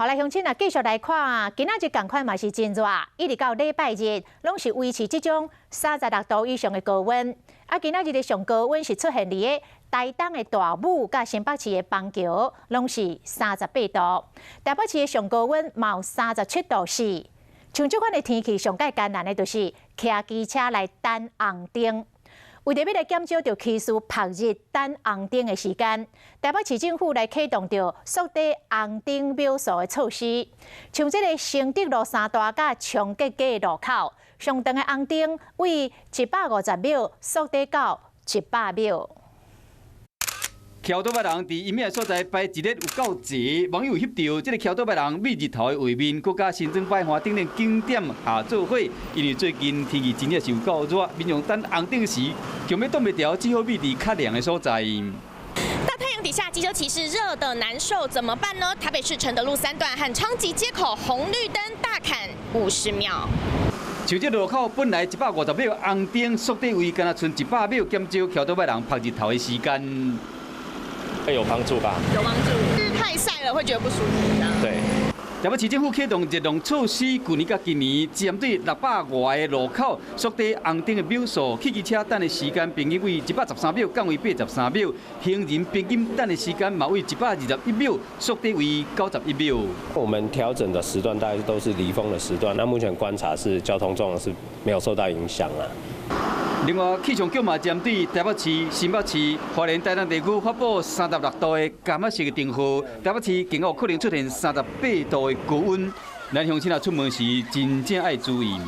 好來，鄉親啊，繼續來看，今仔日仝款嘛是真熱，一直到禮拜日，攏是維持這種36度以上的高溫。啊，今仔日的上高溫是出現佇个台東的大武佮新北市的枋橋，攏是38度。台北市的上高溫嘛有37度4。像這款的天氣，上蓋艱難的就是騎機車來等紅燈。為著欲來減少著騎士曝熱等紅燈的時間，台北市政府來啟動著縮短紅燈秒數的措施。像這个承德路三大佮長吉街路口，上長的紅燈為150秒縮短到100秒。騎歐多擺人佇陰影所在排一列有夠濟，網友翕著這个騎歐多擺人覕日頭的畫面，閣佮新莊擺花頂等景點合做伙。因為最近天氣真正是有夠熱，民眾等紅燈時，強欲擋袂牢，只好覕佇較涼的所在。大太陽底下，機車騎士熱得難受，怎麼辦呢？台北市承德路三段和昌吉街口紅綠燈大砍50秒。像這路口本來150秒紅燈，縮短為干焦賰100秒，減少騎歐多擺人曝日頭的時間。會有幫助吧？有幫助，是太曬了會覺得不舒服。對。台北市政府啟動熱浪措施，舊年佮今年針對600外个路口縮短紅燈的秒數，汽機車等的時間平均為113秒降為83秒，行人平均等的時間嘛為121秒縮短為91秒。我們調整的時段大概都是離峰的時段，那目前觀察是交通狀況是沒有受到影響啊。另外，氣象局嘛針對台北市、新北市、花蓮、台東地區發布36度的柑仔色的燈號，台北市更有可能出現38度的高溫，咱鄉親仔出門時真正愛注意。